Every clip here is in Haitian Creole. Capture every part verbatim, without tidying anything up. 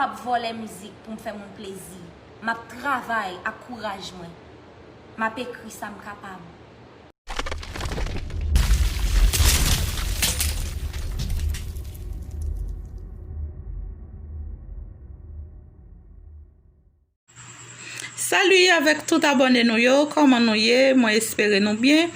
ap vòlè mizik pou m fè moun plezi. M ap travay ak kouraj mwen. M ap ekri sa m kapab. Salut avèk tout abòne nou yo, kòman nou ye? Mwen espere nou byen.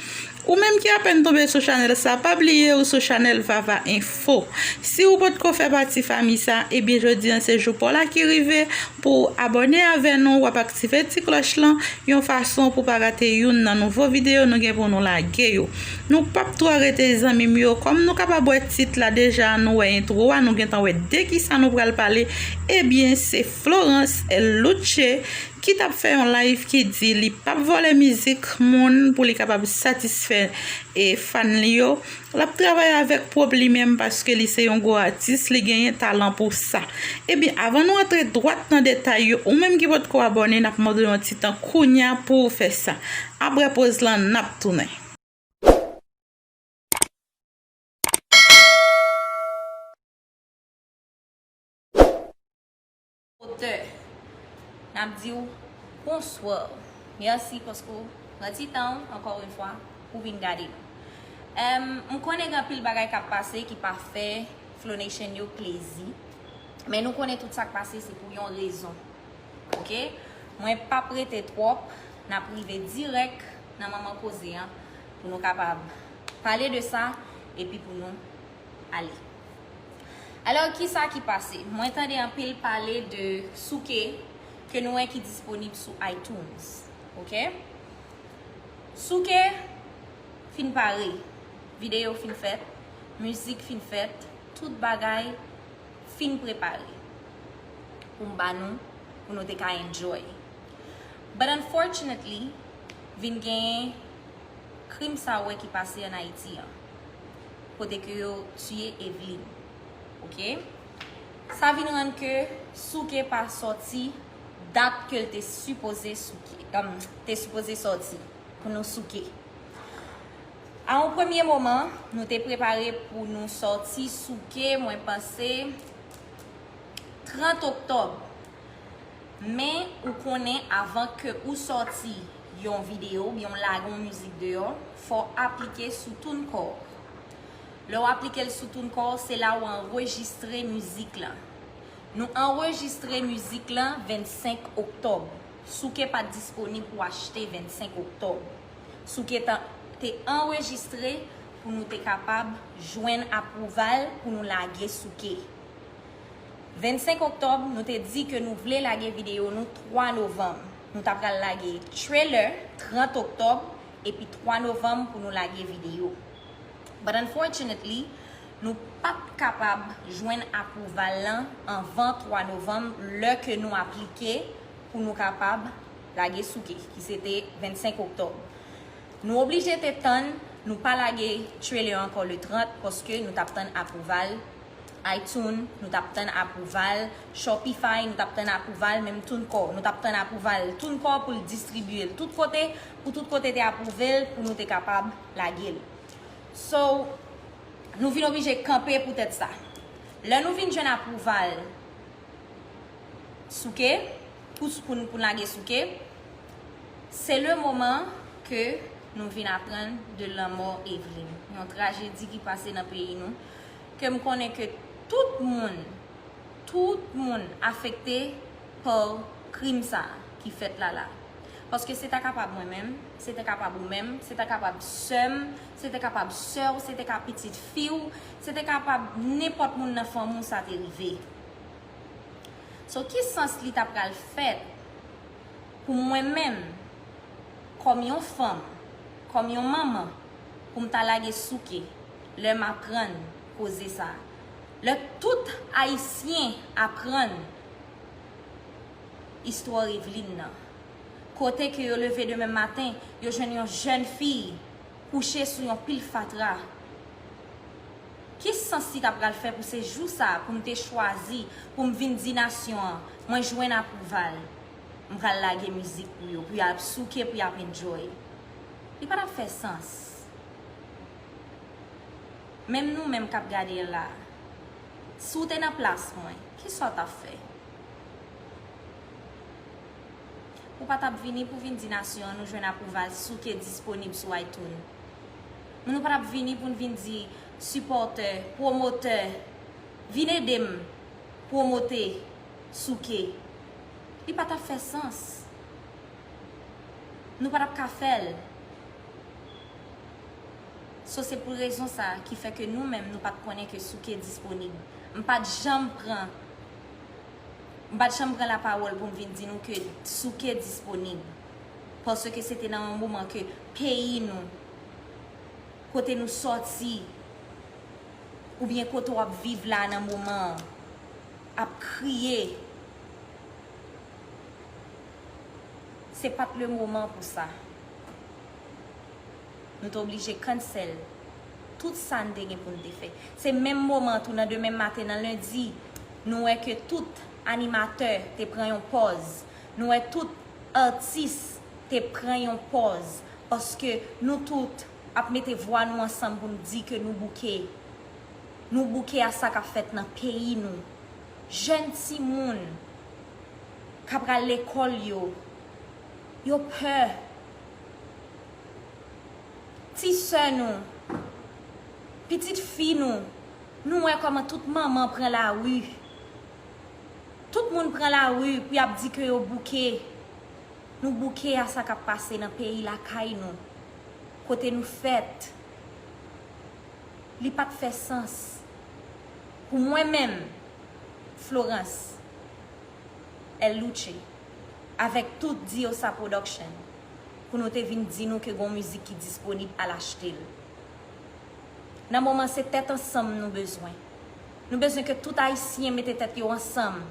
Ou menm ki apèn tonbe sou chanèl sa, pa bliye ou sou chanèl Vava Info. Si ou potko fè pati fanmi sa, ebyen jodi an se jou pa w la ki rive pou w abòne avè nou, w ap aktive ti klòch lan, yon fason pou pa rate youn nan nouvo videyo nou gen pou nou lage yo. Nou p ap twò rete zanmi m yo, kòm nou kapab wè tit la deja, nou wè entwo a, nou gentan wè de kisa nou pral pale, ebyen se Florence Luce ki t ap fè yon live ki di li p ap vòlè mizik moun pou li kapab satisfè e fan li yo. L ap travay avèk pwòp li menm paske li se yon gwo atis, li genyen talan pou sa. Ebyen, avan nou antre dwat nan detay yo, ou menm ki potko abòne, n ap mande w yon ti tan kounya pou w fè sa. Apre poz lan, n ap tounen. Otè, n ap di w bonswa. Mèsi paske w pran ti tan w, ankò yon fwa, pou w vin gade nou. Em, m konnen gen anpil bagay k ap pase ki pa fè Flow Nation yo plezi. Men nou konnen tout sa k pase se pou yon rezon. Oke? Mwen p ap rete twòp, n ap rive dirèk nan manman koze an pou nou kapab pale de sa epi pou nou ale. Alò, kisa ki pase? Mwen tande anpil pale de Souké ke nou wè ki disponib sou iTunes. Oke? Souké fin pare, videyo fin fèt, mizik fin fèt, tout bagay fin prepare pou m ba nou, pou nou te ka enjoy. But unfortunately, vin genyen krim sa w wè ki pase ann Ayiti an, kote ke yo tiye Eveline. Oke? Sa vin rann ke Souké pa sòti dat ke l te sipoze Souké, um, te sipoze sòti pou nou Souké. A yon premye moman, nou te prepare pou nou sòti Souké, mwen panse, trant oktòb. Men ou konnen avan ke ou sòti yon videyo oubyen w lage yon mizik deyò, fò w aplike sou TuneCore. Lè w aplike l sou TuneCore, se la w anrejistre mizik lan. Nou anrejistre mizik lan vennsenk oktòb. Souké pa t disponib pou achte vennsenk oktòb. Souké ta, te anrejistre pou nou te kapab jwenn apwouval pou nou lage Souké. Vennsenk oktòb, nou te di ke nou vle lage videyo nou twa novanm. Nou ta pral lage trailer trant oktòb, epi twa novanm pou nou lage videyo. But unfortunately, nou p ap kapab jwenn apwouval lan anvan twa novanm, lè ke nou aplike pou nou kapab lage Souké, ki se te vennsenk oktòb. Nou oblije te tann, nou pa lage trailer ankò le trant, paske nou t ap tann apwouval iTunes, nou t ap tann apwouval Shopify, nou t ap tann apwouval menm TuneCore, nou t ap tann apwouval TuneCore pou l distribye l tout kote, pou tout kote te apwouve l, pou nou te kapab lage l. So, nou vin oblije kanpe poutèt sa. Lè nou vin jwenn apwouval Souké, pou, pou, pou n lage Souké, se le moman ke nou vin aprann de lanmò Eveline. Yon trajedi ki pase nan peyi nou, ke m konnen ke tout moun, tout moun afekte pa krim sa ki fèt la la. Paske se ta kapab mwen menm, se ta kapab ou menm, se ta kapab sè m, se ta kapab sè w, se ta ka pitit fi w, se ta kapab nenpòt moun nan fanmi w sa te rive. So, ki sans li ta pral fèt pou mwen menm, kòm yon fanm, kòm yon manman, pou m ta lage Souké, lè m aprann koze sa? Lè tout Ayisyen aprann istwa Eveline nan, kote ke yo leve demen maten, yo jwenn yon jèn fi kouche sou yon pil fatra. Ki sans li ta pral fè pou se jou sa a, pou m te chwazi, pou m vin di nasyon an, mwen jwenn apwouval, m pral lage mizik pou yo, pou y ap souke, pou y ap enjoy? Li pa t ap fè sans. Menm nou menm k ap gade l la, si w te nan plas mwen, kisa w t ap fè? Ou pa t ap vini pou vin di nasyon an nou jwenn apwouval Souké disponib sou iTunes. Nou pa t ap vini pou n vin di sipòtè, pwomotè, vin ede m pwomote Souké. Li pa t ap fè sans. Nou pa t ap ka fè l. So, se pou rezon sa ki fè ke nou menm nou pa t konnen ke Souké disponib. M pa t janm pran, m pa t janm pran lapawòl pou m vin di nou ke Souké disponib. Paske se te nan yon moman ke peyi nou, kote nou sòti, oubyen kote w ap viv la nan moman an, ap kriye. Se pa t le moman pou sa. Nou te oblije cancel tout sa n te gen pou n te fè. Se menm moman tou, nan demen maten, nan lendi, nou wè ke tout animatè te pran yon pòz. Nou wè tout atis te pran yon pòz. Paske nou tout ap mete vwa nou ansanm pou n di ke nou bouke. Nou bouke a sa k ap fèt nan peyi nou. Jèn timoun k ap pral lekòl yo, yo pè. Ti sè nou, pitit fi nou, nou wè kòman tout manman pran lari. Tout moun pran lari pou y ap di ke yo bouke. Nou bouke a sa k ap pase nan peyi lakay nou, kote nou fèt. Li pa t fè sans pou mwen menm, Florence L. Louche, avèk tout Diosa Production, pou nou te vin di nou ke gon mizik ki disponib, al achte l. Nan moman, se tèt ansanm nou bezwen. Nou bezwen ke tout Ayisyen mete tèt yo ansanm.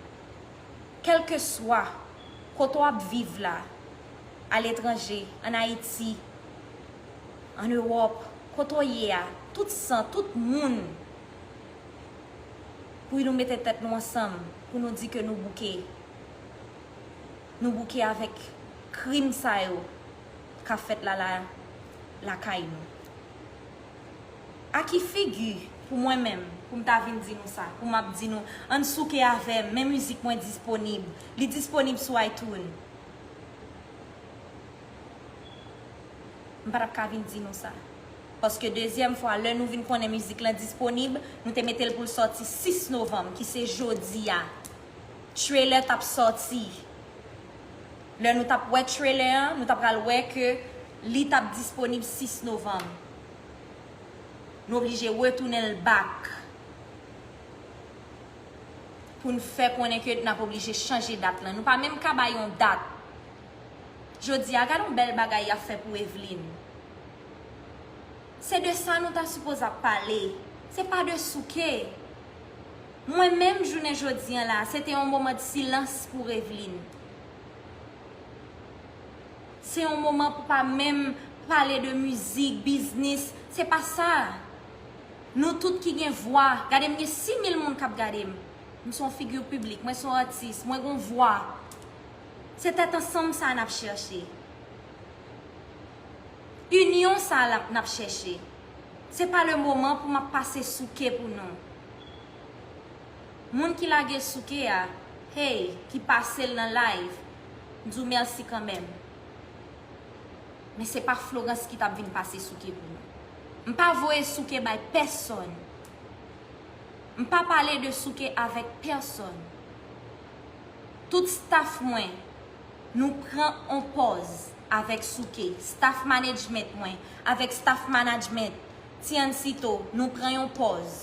Kèlkeswa kote w ap viv la, aletranje, ann Ayiti, ann Ewòp, kote w ye a, tout san, tout moun, pou nou mete tèt nou ansanm, pou nou di ke nou bouke. Nou bouke avèk krim sa yo k ap fèt la, la, lakay nou. A ki figi pou mwen menm, pou m ta vin di nou sa, pou m ap di nou, ann souke avè m, men mizik mwen disponib, li disponib sou iTunes. M pa t ap ka vin di nou sa. Paske dezyèm fwa, lè nou vin konnen mizik lan disponib, nou te mete l pou l sòti sis novanm, ki se jodi a. Trailer t ap sòti. Lè nou t ap wè trailer an, nou t ap pral wè ke li t ap disponib sis novanm. Nou oblije retounen l back pou n fè konnen ke n ap oblije chanje dat lan. Nou pa menm ka bay yon dat. Jodi a, gade yon bèl bagay y ap fè pou Evelyne. Se de sa nou ta sipoze ap pale. Se pa de souke. Mwen menm, jounen jodi an la, se te yon moman de silans pou Evelyne. Se yon moman pou pa menm pale de mizik, biznis. Se pa sa. Nou tout ki gen vwa, gade m, gen sis mil moun k ap gade m. M se yon figi piblik, mwen se yon atis, mwen gen yon vwa. Se tèt ansanm sa n ap chèche. Inyon sa la n ap chèche. Se pa le moman pou m ap pase souke pou nou. Moun ki lage souke a, hey, ki pase l nan live, m di w mèsi kanmenm. Men se pa Florence ki t ap vin pase souke pou nou. M pa voye souke bay pèsonn. M pa pale de souke avèk pèsonn. Tout staff mwen, nou pran on pòz avèk souke. Staff management mwen, avèk staff management, Tiancito, nou pran yon pòz.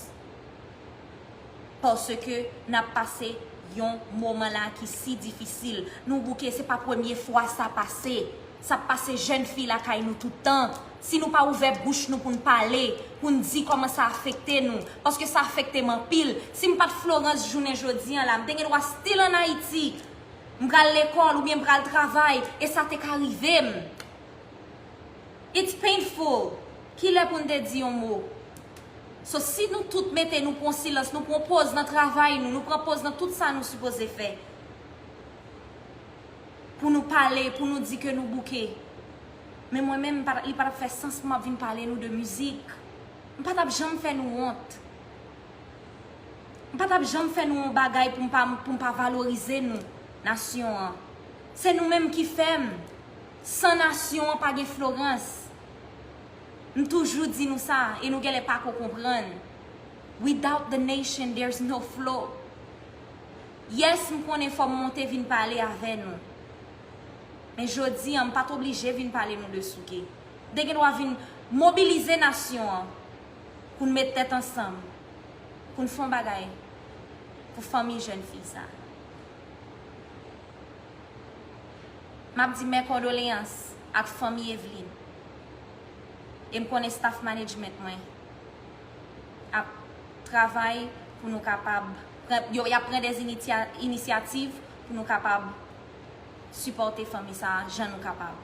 Paske n ap pase yon moman la ki si difisil. Nou bouke, se pa premye fwa sa pase. Sa ap pase jèn fi lakay nou tout tan. Si nou pa ouvè bouch nou pou n pale, pou n di kòman sa afekte nou, paske sa afekte m anpil. Si m pa t Florence jounen jodi an la, m te gen dwa still ann Ayiti. M pral lekòl oubyen m pral travay, e sa te ka rive m. It's painful. Kilè pou n te di yon mo? So, si nou tout mete nou pran silans, nou pran pòz nan travay nou, nou pran pòz nan tout sa nou sipoze fè. Pou nou pale, pou nou di ke nou bouke. Men mwen menm, m pa, li pa t ap fè sans pou m ap vin pale nou de mizik. M pa t ap janm fè nou wont. M pa t ap janm fè nou yon bagay pou m pa, pou m pa valorize nou, nasyon an. Se nou menm ki fè m. San nasyon an pa gen Florence. M toujou di nou sa e nou genlè pa ko konprann. Without the nation, there's no flow. Yes, m konnen fò m monte vin pale avè nou. Men jodi an, m pa t oblije vin pale nou de Souké. M te gen dwa vin mobilize nasyon an pou n met tèt ansanm, pou n fè yon bagay pou fanmi jèn fi sa. M ap di mè kondoleyans ak fanmi Eveline. E m konnen staff management mwen ap travay pou nou kapab pran, yo, y ap pran de inisya-, inisyativ pou nou kapab sipòte fanmi sa a jan nou kapab.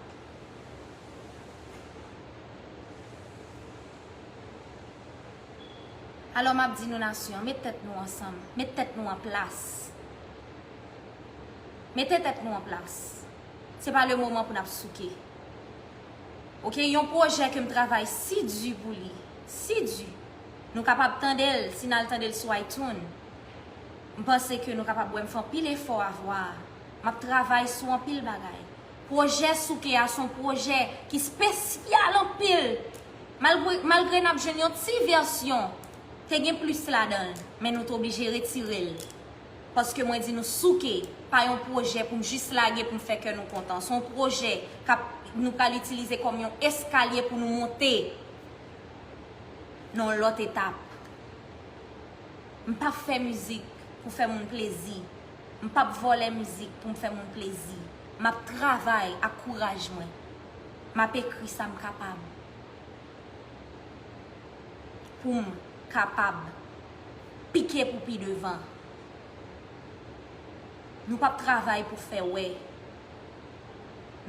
Alò, m ap di nou nasyon, met tèt nou ansanm, met tèt nou an plas. Mete tèt nou an plas. Se pa le moman pou n ap souke. Oke, yon pwojè ke m travay si di pou li, si di. Nou kapab tande l si n al tande l sou iTunes. M panse ke nou kapab wè m fè anpil efò a vwa a. M ap travay sou anpil bagay. Pwojè Souke a se yon pwojè ki espesyal anpil. Malgre, malgre n ap jwenn yon ti vèsyon, te gen plis ladan l, men nou te oblije retire l. Paske mwen di nou Souke pa yon pwojè pou m jis lage pou m fè kè nou kontan. Se yon pwojè k ap, nou pral itilize kòm yon eskalye pou nou monte nan yon lòt etap. M p ap fè mizik pou fè moun plezi. M p ap vòlè mizik pou m fè moun plezi. M ap travay ak kouraj mwen. M ap ekri sa m kapab pou m kapab pike pou pi devan. Nou p ap travay pou fè wè.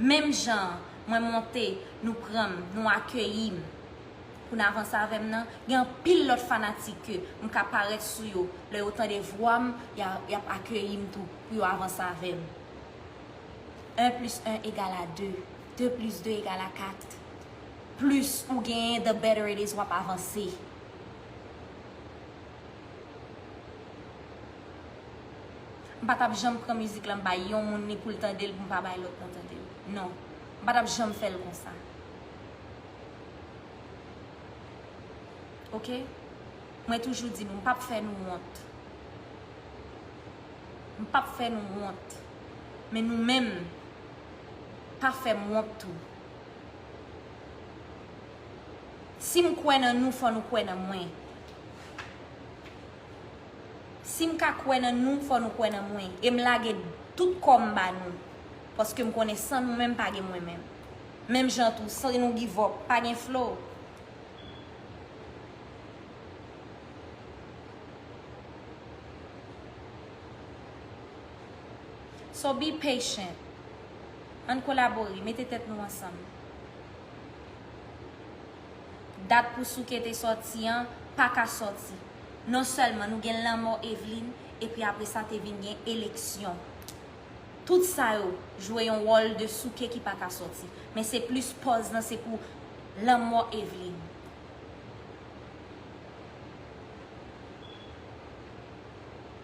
Menm jan mwen monte, nou pran m, nou akeyi m pou n avanse avè m nan, gen anpil lòt fanatik ke m ka parèt sou yo, lè yo tande vwa m, y a, y ap akeyi m tou pou yo avanse avè m. Un plus un égale à deux. Deux plus deux égale à quatre. Plis ou genyen, the better it is, w ap avanse. M pa t ap janm pran mizik lan bay yon moun ni pou l tande l, pou m pa bay lòt moun tande l. Non. M pa t ap janm fè l konsa. Oke? Mwen toujou di nou, m p ap fè nou wont. M p ap fè nou wont. Men nou menm, pa fè m wont tou. Si m kwè nan nou, fò nou kwè nan mwen. Si m ka kwè nan nou, fò nou kwè nan mwen. E m lage tout kò m ba nou. Paske m konnen san nou menm, pa gen mwen menm. Menm jan tou, san nou give up, pa gen flow. So be patient. Ann kolabore, mete tèt nou ansanm. Dat pou Souke te sòti an pa ka sòti. Non sèlman nou gen lanmò Eveline, epi apre sa te vin gen eleksyon. Tout sa yo jwe yon wòl de Souke ki pa ka sòti. Men se plis pòz lan, se pou lanmò Eveline.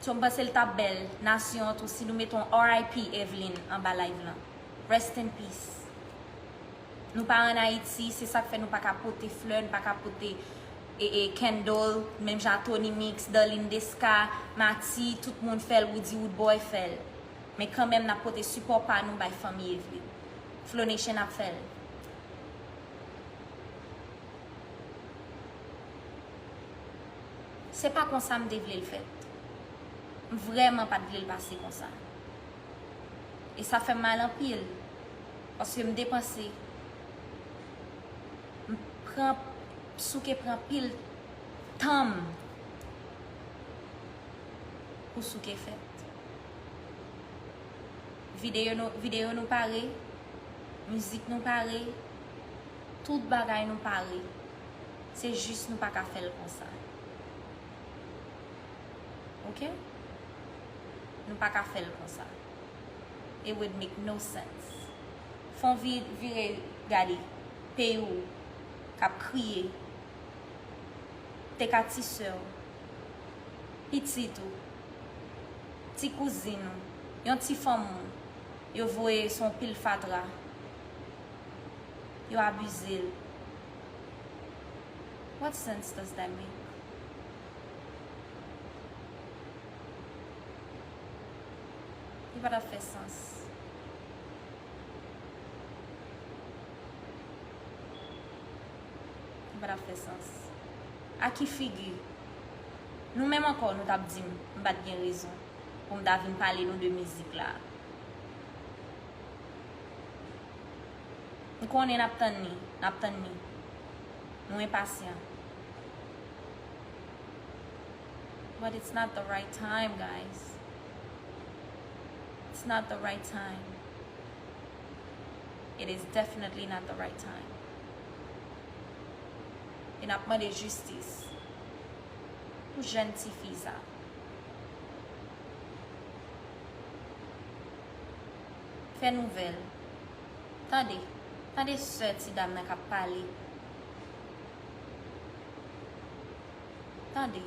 So, m panse l t ap bèl, nasyon an tou, si nou mete yon R I P Eveline anba live lan. Rest in peace. Nou pa ann Ayiti, se sa k fè nou pa ka pote flè, nou pa ka pote, e, e, candle, menm jan Tony Mix, Darline Desca, Mati, tout moun fè l, Woody Woodboy fè l. Men kanmenm, n ap pote sipò pa nou bay fanmi Eveline. Flow Nation ap fè l. Se pa konsa m te vle l fèt. M vrèman pa t vle l pase konsa. E sa fè m mal anpil. Paske m depanse, m pran, Souke pran pil tan m pou Souke fèt. Videyo nou, videyo nou pare, mizik nou pare, tout bagay nou pare. Se jis nou pa ka fè l konsa. Oke? Nou pa ka fè l konsa. It would make no sense. Fè w vi-, vire gade peyi w k ap kriye. Te ka ti sè w, pitit ou, ti kouzin ou, yon ti fanm ou, Yo voye se yon pil fatra. Yo abize l. What sense does that make? Li pa t ap fè sans. Li pa t ap fè sans. A ki figi? Nou menm ankò, nou t ap di m, m pa t gen rezon pou m ta vin pale nou de mizik la. M konnen n ap tann li, n ap tann li. Nou enpasyan. But it's not the right time, guys. It's not the right time. It is definitely not the right time. E n ap mande jistis pou jèn tifi sa. Fè nouvèl. Tande. Tande sè ti dam nan k ap pale. Tande.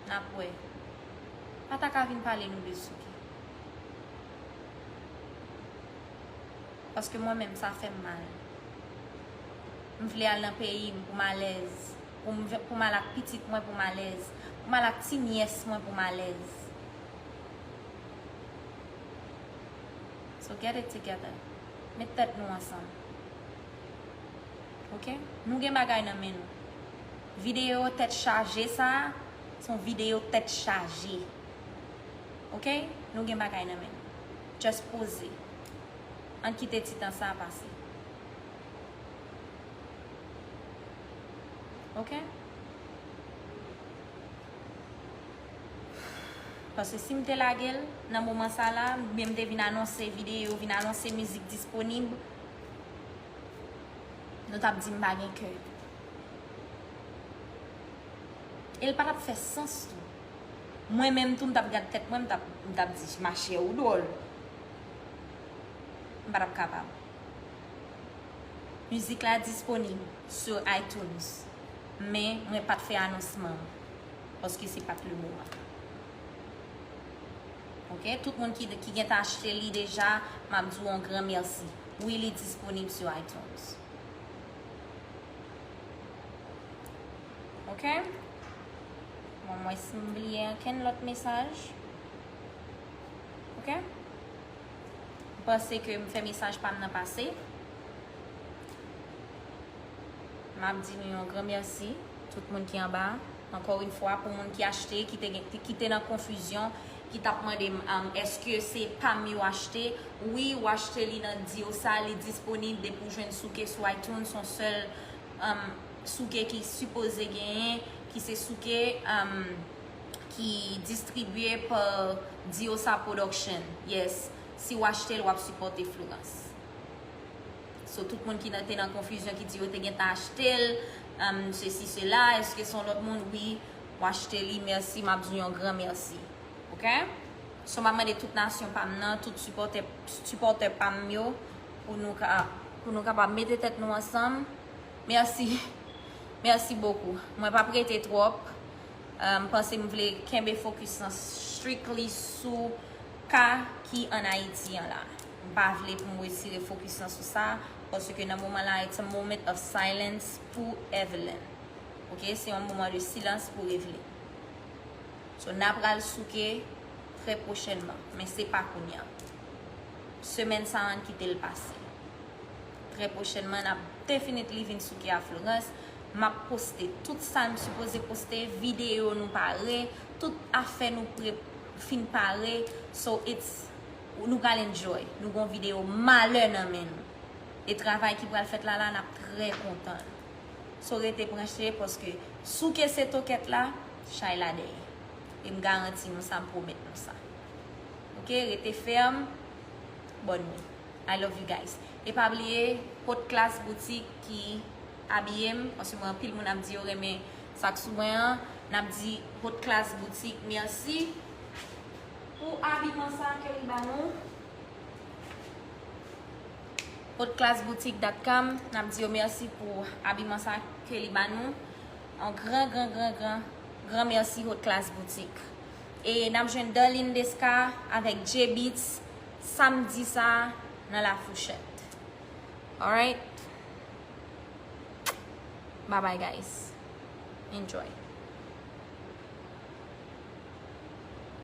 N ap wè. Pa ta ka vin pale nou de Souké. Paske mwen menm, sa fè m mal. M vle al nan peyi m pou m alèz. Pou m, pou m al ak pitit mwen pou m alèz. Pou m al ak ti nyès mwen pou m alèz. So get it together. Met tèt nou ansanm. Ok? Nou gen bagay nan men nou. Videyo tèt chaje sa a, se yon videyo tèt chaje. Ok? Nou gen bagay nan men nou. Just poze. Ann kite ti tan sa a pase. Ok? Paske si m te lage l nan moman sa la, oubyen m te vin anonse videyo, vin anonse mizik disponib, nou t ap di m pa gen kè. E l pa t ap fè sans tou. Mwen menm tou, m t ap gad tèt mwen, m t ap, m t ap di, machè, ou dwòl. M pa t ap kapab. Mizik la disponib sou iTunes, men mwen pa t fè anonsman an, paske se pa t le moman. Ok, tout moun ki, ki gentan achte li deja, m ap di w yon gran mèsi. Wi, li disponib sou iTunes. Ok? Bon, mwen si m bliye ankenn lòt mesaj. Ok? M panse ke m fè mesaj pa m nan pase. M ap di nou yon gran mèsi, tout moun ki anba. Ankò yon fwa, pou moun ki achte, ki te gen, ki te nan konfizyon, ki t ap mande m, um, èske se pa m yo achte? Wi, w achte li nan Diosa, li disponib depi w jwenn Souké sou iTunes, se yon sèl, um, Souké ki sipoze genyen, ki se Souké, um, ki distribye pa Diosa Production. Yes, si w achte l, w ap sipòte Florence. So, tout moun ki nan, te nan konfizyon, ki di yo te gentan achte l, um, sesi, sela, èske se yon lòt moun? Wi, w achte li, mèsi, m ap di w yon gran mèsi. Ok? So, m ap mande tout nasyon pa m nan, tout sipòtè, sipòtè pa m yo, pou nou ka, pou nou kapab mete tèt nou ansanm. Mèsi. Mèsi bokou. Mwen p ap rete twòp. Uh, m panse m vle kenbe fokis lan strictly sou ka ki ann Ayiti an la. M pa vle pou m retire fokis lan sou sa, paske nan moman la, it's a moment of silence pou Evelyn. Ok, se yon moman de silans pou Evelyn. So, n a pral Souké trè pwochènman, men se pa kounye a. Semèn sa a, ann kite l pase. Trè pwochènman, n ap definitely vin Souké a Florence. M ap poste tout sa m sipoze poste, videyo nou pare, tout afè nou pre, fin pare. So, it's, nou pral enjoy. Nou gon videyo malè nan men nou. E travay ki pral fèt la la, n ap trè kontan. So, rete branche, paske Souké se tokèt la, chay la dèyè. E m garanti nou sa, m pwomèt nou sa. Ok, rete fèm. Bòn nwi. I love you guys. E pa bliye, Haute Classe Boutique ki abiye m, paske mwen anpil moun ap di yo renmen sa k sou mwen an. N ap di Haute Classe Boutique mèsi pou abiman sa ke li ba nou. Haute Classe Boutique dot com, n ap di yo mèsi pou abiman sa ke li ba nou. Yon gran, gran, gran, gran, gran mèsi Haute Classe Boutique. E n ap jwenn Darline Desca avèk J Beatz samdi sa a nan La Fourchette. Alright? Bye bye, guys. Enjoy.